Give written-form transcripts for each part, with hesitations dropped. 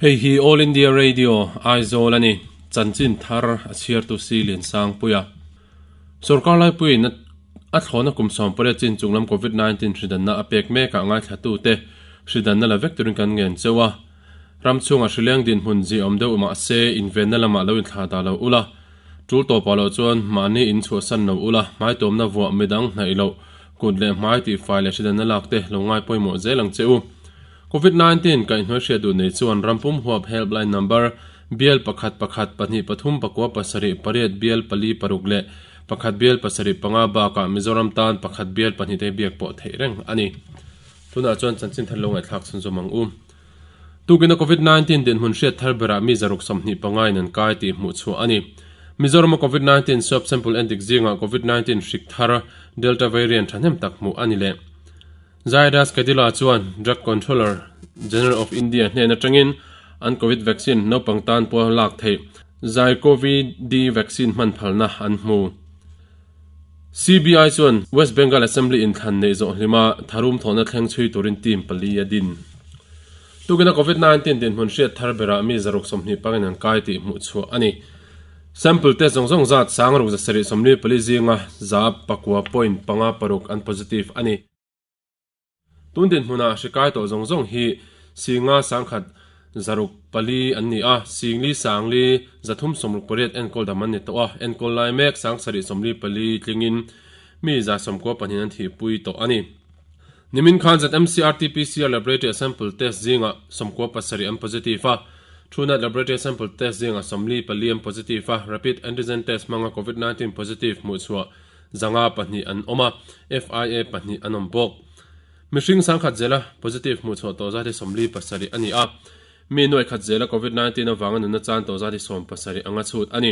Hei hi All India Radio, Aizawl a ni. Chanchin thar a chhiartu si Liansangpuia. Sorkar laipuiin a thlawhna kum 18 chin chunglam Covid 19 hridanna a pek mekah ngaithlatute hridanna la vek turin kan ngen cheu a. Ram chhungah hrileng dinhmun ziaawm deuh mahse invenna lamah lo inthlah dah lo ula. Tul tawpah loh chuan mahni in chhuahsan lo ula, hmaitawmna vuah midang hnaih loh, kut leh hmai tihfai leh hridanna lak te lo ngai pawimawh zel ang che u. Covid 19 kaihhnuai hriat duh nei chuan rampum huap helpline number bial pakhat pakhat pahnih pathum pakua pasarih pariat bial pali paruk leh pakhat bial pasarih panga bakah Mizoram tan pakhat bial pahnih te biak pawh theih reng a ni. Tunah chuan chanchin thar lo ngaihthlak chhunzawm ang u. Tukina Covid 19 dinhmun hriat thar berah mi zaruk 25 in an kai tih hmuh chhuah a ni. Mizorama Covid 19 swab sample endik zingah Covid 19 hrik thar Delta variant thahnem tak hmuh a ni leh. Zydus Cadila chuan Drug Controller General of India hnen atangin an Covid vaccine naupang tan pawh lak theih ZyCoV-D vaccine hman phalna an hmu. CBI chuan West Bengal Assembly inthlan neih zawh hlima tharum thawhna thleng chhui turin team pali a din. Tukina Covid 19 dinhmun hriat thar berah mi zaruk 20 pangin an kai tih hmuh chhuah a ni. Sample test zawng zawng zat sangruk zasarih 44 zinga za pakua point panga paruk an positive a ni. Tun dinhmunah hri kai tawh zawng zawng hi Singa sangkhat zaruk pali an ni a, Singli sangli zathum sawmruk pariat enkawl dam an ni tawh a, enkawl lai mek sangsarih 44 tlingin mi 94 an thihpui tawh a ni. Nimin khan ZMC RT-PCR Laboratory a sample test zingah 97 an positive a, Truenat Laboratory a sample test zingah 44 an positive a, Rapid Antigen Test hmanga Covid 19 positive hmuhchhuah 502 an awm a, FIA pahnih an awm bawk. Mihring sangkhat zela positive hmuhchhuah tawh zat hi 47 a ni a, mi nuai khat zela Covid 19 avanga nunna chan tawh zat hi 70 anga chhut a ni.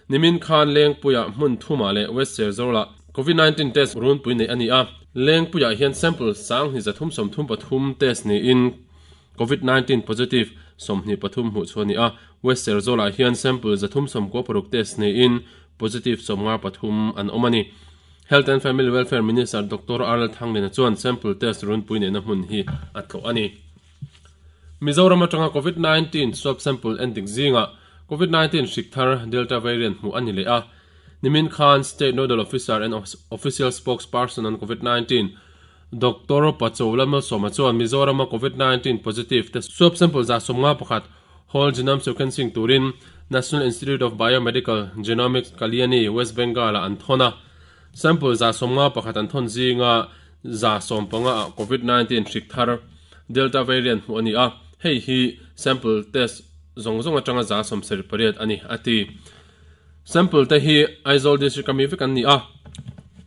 Nimin khan Lengpuiah hmun thumah leh West Serzolah Covid 19 test runpui neih a ni a, Lengpuiah hian sample sang hnih zathum sawmthum pathum test niin Covid 19 positive 23 hmuhchhuah a ni a, West Serzolah hian sample zathum sawmkua paruk test niin Positive 53 an awm a ni. Health and Family Welfare Minister Doctor RL Thanglina chuan sample test runpui neihna hmun hi a tlawh a ni. Mizoram atanga Covid 19 swab sample endik zingah Covid 19 hrik thar Delta variant hmuh a ni leh a. Nimin khan State Nodal Officer and Official Spokesperson on Covid 19 Doctor Pachola Malsawma chuan Mizorama Covid 19 positive te swab sample 51 Whole Genome Sequencing turin National Institute of Biomedical Genomics, Kalyani, West Bengal-ah an thawn a. Sample 51 an thawn zinga 115 ah Covid 19 hrik thar Delta variant hmuh a ni a, hei hi sample test zawng zawng atanga 78 a ni, a ti. Sample te hi Aizawl District a mi vek an ni a,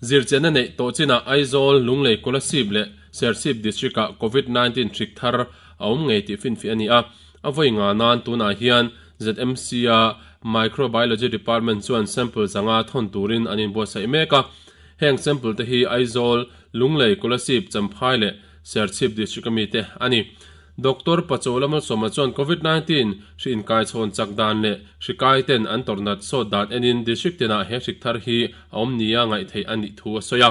zirchianna neih tawh chinah Aizawl, Lunglei, Kolasib leh Serchhip District ah Covid 19 hrik thar a awm ngei tih finfiah a ni a. A vawi nga nan tunah hian ZMC a Microbiology Department chuan sample 500 thawn turin an inbuatsaih mek a. Heng sample te hi Aizawl, Lunglei, Kolasib, Champhai leh Serchhip District a mite a ni. Doctor Pachola Malsawma chuan Covid 19 hri inkaichhawn chak dan leh hri kai ten an tawrhnat sawt dan enin District tinah he hrik thar hi a awm nia ngaih theih a nih thu a sawi a.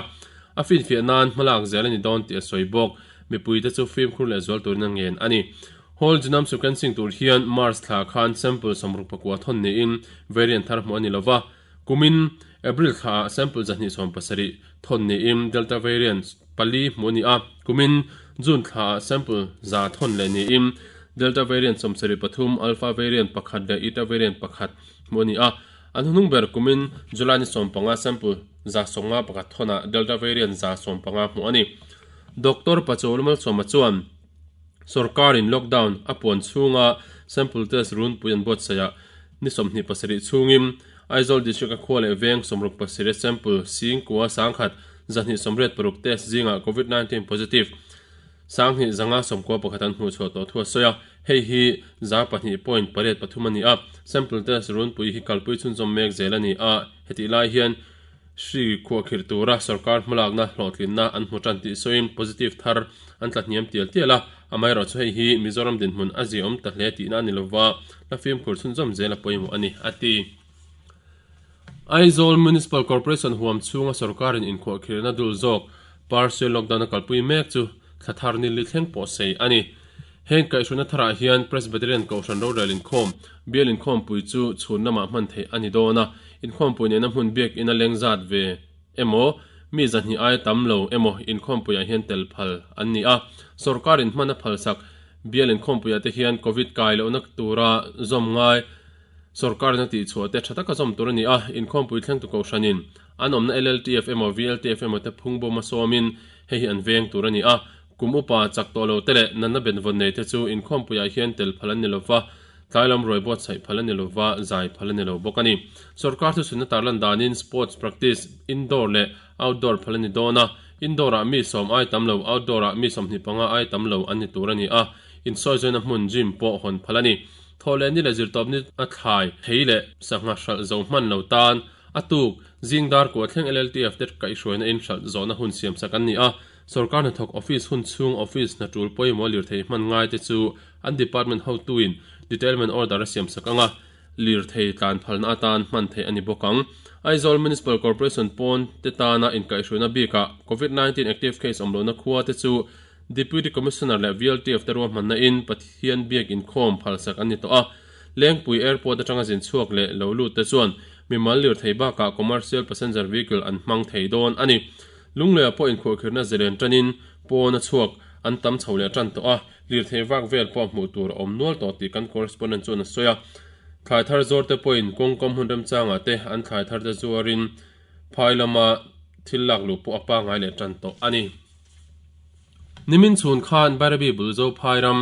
A finfiah nan hmalak zel a ni dawn tih a sawi bawk. Mipuite chu fimkhur leh zual turin a ngen a ni. Whole genome sequencing tur hian March thla khan sample 69 thawn niin variant thar hmuh a ni lova. Kumin April thlaah sample 270 thawn niin Delta variant pali hmuh a ni a. Kumin June thlaah sample 100 thawn leh niin Delta variant 73, Alpha variant pakhat leh Eta variant pakhat hmuh a ni a. An hnuhnung ber kumin July ni 15 sample 151 thawnah Delta variant 115 hmuh a ni. Doctor Pachawl Malsawma chuan Sorkarin lockdown a puan chhunga sample test runpui an buatsaih ah ni 27 chhungin Aizawl District a khua leh veng 67 sample sing kua sangkhat 286 test zingah Covid 19 positive sang hnih zanga sawmkua pakhat an hmuh chhuah tawh thu a sawi a, hei hi za pahnih point pariat pathum a ni a, sample test runpui hi kalpui chhunzawm mek zel a ni a, hetih lai hian Hri khuahkhirh tura sorkar hmalakna hlawhtlinna an hmu tan tih sawiin positive thar an tla hniam tial tial a, amaherawhchu hei hi Mizoram dinhmun a ziaawm ta hle tihna a ni lova, hla fimkhur chhunzawm zel a pawimawh a ni, a ti. Aizawl Municipal Corporation huam chhunga sorkarin inkhuahkhirhna dul zawk partial lockdown a kalpui mek chu thla thar ni li thleng pawh sei a ni. Heng kaihhruaina tharah hian Presbyterian Kohhran rorel inkhawm, bial inkhawmpui chu chhun lamah hman theih a ni dawn a, inkhawmpui nena hmun biakina leng zat ve emaw, mi zahnih aia tam lo emaw inkhawmpuiah hian tel phal an ni a. Sorkarin hman a phalsak bial inkhawmpuiah te hian Covid kai lohna tura zawm ngai sorkarin a tihchhuah te tha taka zawm tur a ni a, inkhawmpui thlengtu kohhranin an awmna LLTF emaw VLTF emaw te phungbawma sawmin hei hi an veng tur a ni a. Kum upa chak tawh lo te leh natna benvawn nei te chu inkhawmpuiah hian tel phal an ni lo va, tlai lam ruai buatsaih phal a ni lo va, zai phal a ni lo bawk a ni. Sorkar thuchhunna tarlan danin sports practice indoor leh outdoor phal a ni dawn a, indoor-ah mi sawm ai tam lo, outdoor-ah mi 25 ai tam lo an ni tur a ni a, insawizaina hmun gym pawh hawn phal a ni. Thawhlehni leh zirtawpni a thlai thei leh sangha hralh zo hman lo tan a tuk zing dar kua thleng LLTF te kaihhruaina in hralh zawhna hun siamsak an ni a, Sorkar hnathawk office hun chhung office hna tul pawimawh lirthei hman ngai te chu an department hotuin detailment order a siamsak ang a, lirthei tlan phalna atan hman theih a ni bawk ang. Aizawl Municipal Corporation pawn te tana inkaihhruaina bikah Covid 19 active case awm lohna khua te chu Deputy Commissioner leh VLTF te ruahmanna in Pathian biak inkhawm phalsak an ni tawh a, Lengpui Airport atanga zin chhuak leh lo lut te chuan mimal lirthei bakah commercial passenger vehicle an hmang thei dawn a ni. Lungleiah pawh inkhuahkhirhna zelen tanin pawn a chhuak an tam chho leh tan tawh a, lirthei vak vel pawh hmuh tur a awm nual tawh tih kan correspondent chuan a sawi a. Thlai thar zawr te pawhin kawngkam hun remchangah te an thlai thar te zuarin phai lama thil lak luh pawh a pangngai leh tan tawh a ni. Nimin chhun khan Bairabi bul Zophai ram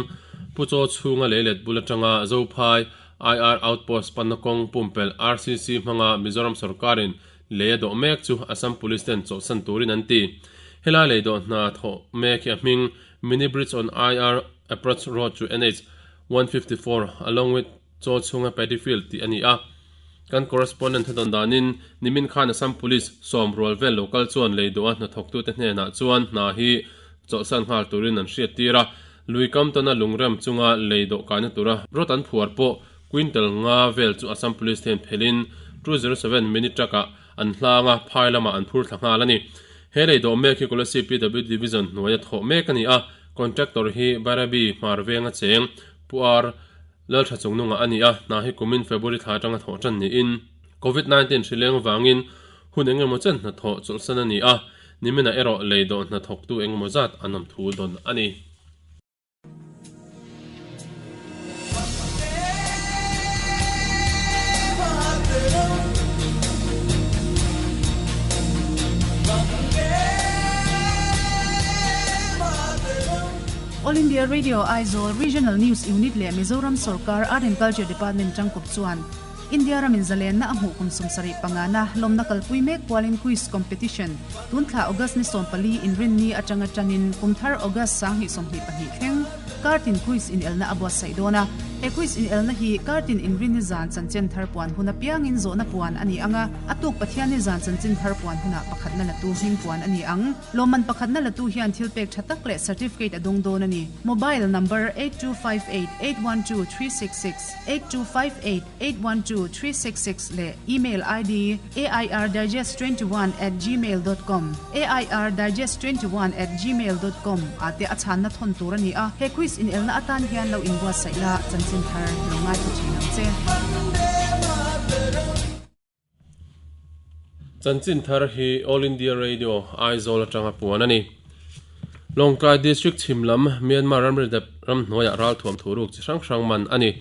Puchaw chhunga leilet bul atanga Zophai IR Outpost panna kawng pumpelh RCC hmanga Mizoram sorkarin Lei a dawh mek chu Assam Police ten chawlhsan turin an ti. Helai lei dawh hna thawh mek hi a hming Mini Bridge on IR Approach Road to NH 154 along with Chaw chhunga Paddy Field tih a ni a. Kan correspondent thadawn danin nimin khan Assam Police sawm rual vel lo kal chuan lei dawha hnathawktute hnenah chuan hna hi chawlhsan nghal turin an hriattir a. Lui kam tawna lungrem chunga lei dawh kaina tura rawt an phuar pawh Quintal nga vel chu Assam Police ten phelhin 207 mini truck ah an hlang a, phai lamah an phur thla nghal a ni. He lei dawh mek hi Kolasib PW Division hnuaia thawh mek a ni a, contractor hi Bairabi Hmar venga cheng Pu R Laltha Chungnunga a ni a, hna hi kumin February thla atanga thawh tan niin Covid 19 hri leng vangin hun engemaw chen hnathawh chawlhsan a ni a, niminah erawh lei dawh hnathawktu engemaw zat an awm thu dawn a ni. All India Radio Aizawl Regional News Unit leh Mizoram Sorkar Art and Culture Department tangkawp chuan India ramin zalenna a hmuh kum 75 na lawmna kalpui mek kualin Quiz Competition tun thla August ni 14 inrinni atanga tanin kum thar August 2022 thleng Kartin Quiz inelna a buatsaih dawn a. He quiz inelna hi Kartin inrinni zan chanchin thar puan hun apiangin zawhna puan a ni ang a, a tuk Pathianni zan chanchin thar puan hunah pakhatna latu hming puan a ni ang. Lawmman pakhatna latu hian thil pek tha tak leh certificate a dawng dawn a ni. Mobile number 8258 812 366, 8258 812 366 leh email ID airdigest21@gmail dot com, airdigest21 at gmail dot com, ah te a chhanna thawn tur a ni a. He quiz inelna atan hian lo inbuatsaih la, chanchin thar lo ngaithla thin ang che. Chanchin thar hi All India Radio, Aizawl atanga puan a ni. Lawngtlai District chhim lam Myanmar ramri dep ramhnuaiah ralthuam thuruk chi hrang hrang man a ni.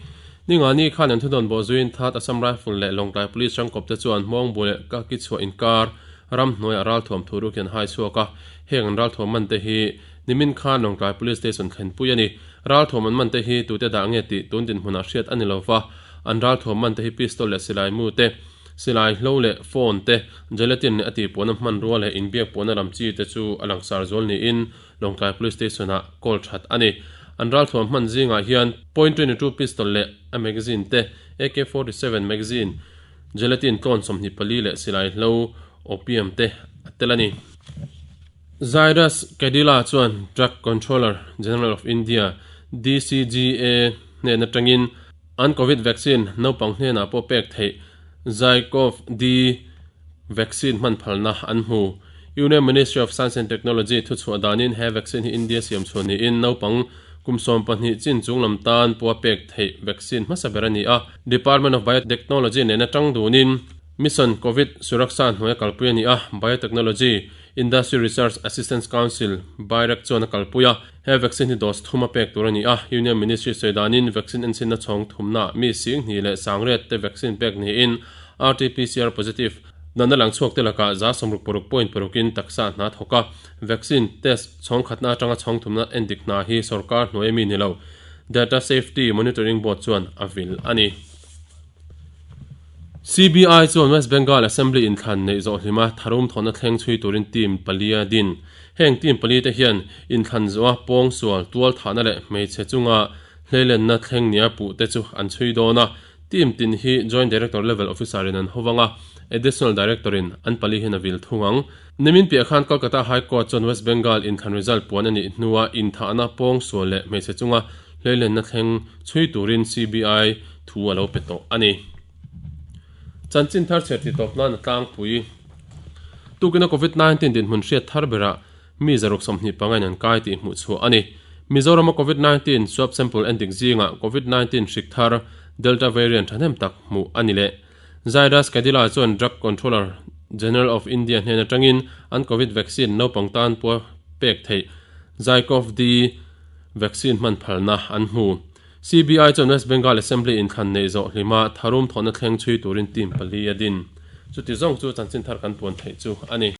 Ningani khan an thudawn bawh zuiin That Assam Rifle leh Lawngtlai Police hrangkawp te chuan Hmawngbu leh Kaki chhuah inkar ramhnuaiah ralthuam thuruk hi an hai chhuak a, heng an ralthuam man te hi nimin khan Lawngtlai Police Station thlenpui a ni. Ralthuam an man te hi tute dah nge tih tun dinhmunah hriat a ni lo va, an ralthuam man te hi pistol leh silai mu te, Silai hlo leh phone te, gelatin leh a tihpuahna hmanrua leh inbiakpuahna lam chi te chu a langsar zual niin Lawngtlai Police Station ah call that a ni. An ralthuam hman zingah hian point 22 pistol leh a magazine te, AK 47 magazine, gelatin tlawn 24 leh silai hlo opium te a tel a ni. Zydus Cadila chuan Drug Controller General of India, DCGA, hnen atangin An Covid vaccine naupang hnenah pawh pek theih ZyCoV-D vaccine hman phalna an hmu. Union Ministry of Science and Technology thuchhuah danin he vaccine hi India siam chhuah niin naupang Kum 12 chin chunglam tan pua pek theih vaccine hmasa ber a ni a. Department of Biotechnology nena tang dunin Mission Covid Suraksha hnuaia kalpui a ni a, Biotechnology Industry Research Assistance Council, BIRAC, chuan a kalpui a. He vaccine hi dose thum a pek tur a ni a, Union Ministry sawi danin vaccine enchhinna chhawng thumna mi 20,000 sangriat te vaccine pek niin RT-PCR positive natna lang chhuak te lakah 60 point parukin taksa hna thawk a, vaccine test chhawng khatna atanga chhawng thumna endik hna hi sorkar hnuai mi ni lo Data Safety Monitoring Board chuan a vil a ni. CBI chuan West Bengal Assembly inthlan neih zawh hlima tharum thawhna thleng chhui turin team pali a din. Heng team pali te hian inthlan zawha pawngsual, tual thahna leh hmeichhe chunga hleilenna thleng nia puh te chu an chhui dawn a. Team tin hi Joint Director level officer in an hovang a, Additional Director in an pali hian a vil thung ang. Nimin piah khan Kolkata High Court chuan West Bengal inthlan result puan a nih hnua inthahna pawngsual leh hmeichhe chunga hleilenna thleng chhui turin CBI thu a lo pe tawh a ni. Chanchin thar chhiar tih tawp nan a tlangpui. Tukina Covid 19 dinhmun hriat thar berah mi 125 in an kai tih hmuh chhuah a ni. Mizorama Covid 19 swab sample endik zingah Covid 19 hrik thar Delta variant thahnem tak hmuh a ni leh. Zydus Cadila chuan Drug Controller General of India hnen atangin an Covid vaccine naupang tan pawh pek theih ZyCoV-D vaccine hman phalna an hmu. CBI chuan West Bengal Assembly inthlan neih zawh hlima tharum thawhna thleng chhui turin team pali a din. Chuti zawng chu chanchin thar kan puan theih chu a ni.